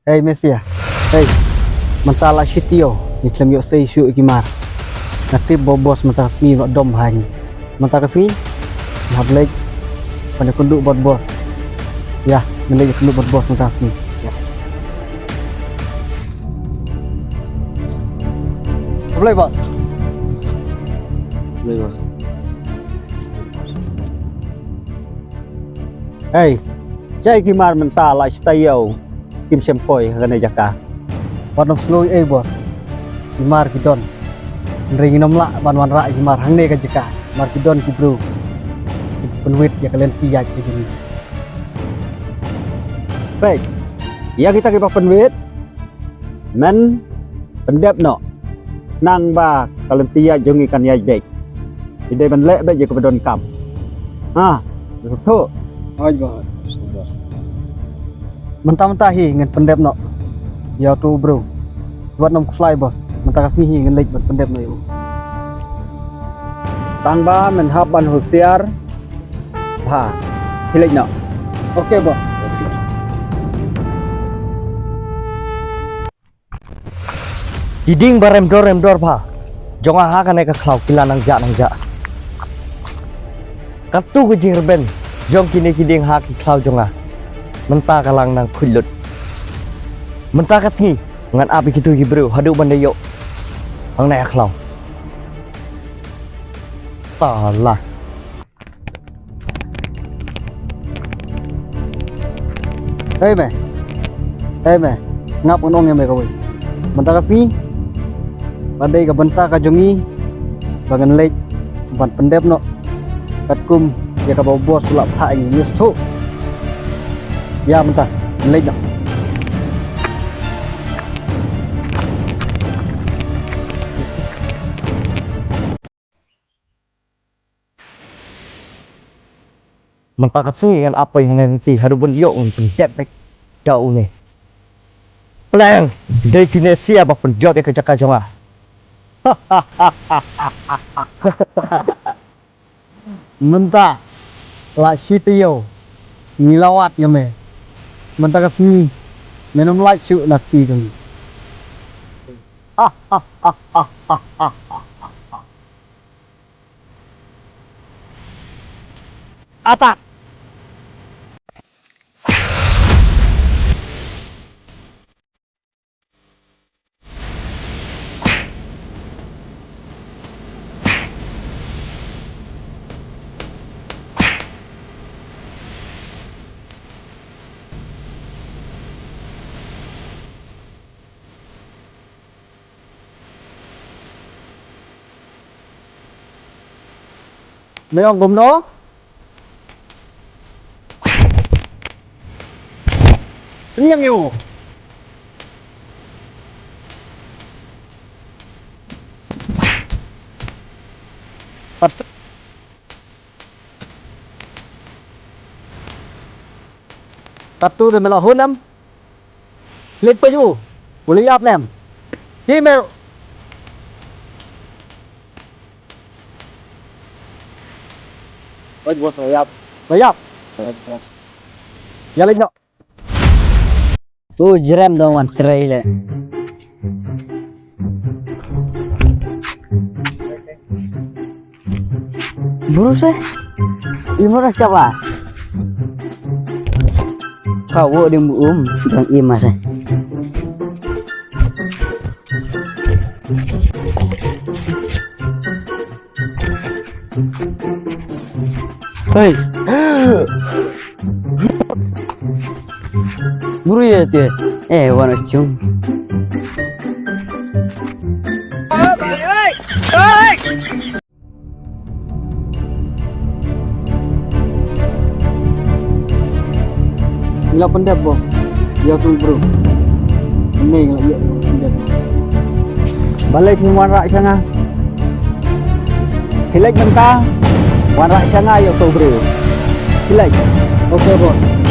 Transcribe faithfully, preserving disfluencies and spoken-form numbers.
Hei Mesia. Hei. Mynta la shi taïew ngi khlem ïoh sei shuh ïa ki mar. Nga tip ba u boss mynta ka sngi u la dom ha ngi. Mynta ka sngi nga hap leit ban ïakynduh bad boss. Ïa, ngan leit ïakynduh bad boss mynta ka sngi. Ïa. Khublei boss. Khublei boss. Hei, jai ki mar mynta la shi taïew kim shym poi ha kane jaka. Wat nym sngew ei boss. Ki mar ki don. Hynrei ngin ym lah ban wanrah ki mar hangne ka jaka. Mar ki don ki briew ki pynwit ïa ka lynti ïaid ka jong ngi. Peit, ïa kita kiba pynwit, men pyndep noh. Khnang ba ka lynti ïaid jong ngi kan ïaid beit. Ngi dei ban leh beit ïa kaba donkam. Ha, sngewthuh. Hooid boss. Mynta mynta hi ngin pyndep noh ïa uto u briew. Wat nym khuslai boss. Mynta ka sngi hi ngin leit ban pyndep noh ïa u. Tang ba men hap ban husiar. Bha. Phi leit noh. Ok boss. Ki dieng ba rem dor rem dor bha jong nga ha kane ka khlaw ki la nang jah nang jah. Katto ka jingrben jong kine ki dieng ha ki khlaw jong nga mynta ka la nang khuid lut. Mynta ka sngi ngan ap ïa kito ki briew haduh ban da ïoh hangne ha khlaw. Sala. Hei me. Hei me. Ngap ngan ong ïa me kawei. Mynta ka sngi ba dei ka bynta ka jong ngi ba ngan leit ban pyndep noh katkum ïa kaba u boss u la phah ïa ngi. Ngi sngewthuh. Ïa mynta ngan leit noh. Mynta ka sngi ngan ap ïa ngan ti haduh ban ïoh ngan pyndep beit da une. Pleng dei kine sia ba pynjot ïa ka jaka jong nga. Mynta la shi taïew ngi la wad ïa me. Mynta ka sngi men ym lait shuh na kti jong ngi. Attack! Me ong kumno? Nyang yu. Pat. Tatu de melo hunam. Lit pa ju. Uli yap nem. Hi mer. Oj bos yap. Yap. Ya lit no. Tu jerem dong wan trei le. Buru se. Imur siapa? Kau wo ding bu um dong ima se. Hei. Buru ya te. Eh, wan us chung. Ngi la pyndep boss. Ïa tu bro. Ngi la ïa pyndep. Balei phi wanrah sha nga? Phi leit mynta wanrah sha nga ïa tu bro. Phi leit. Okay boss.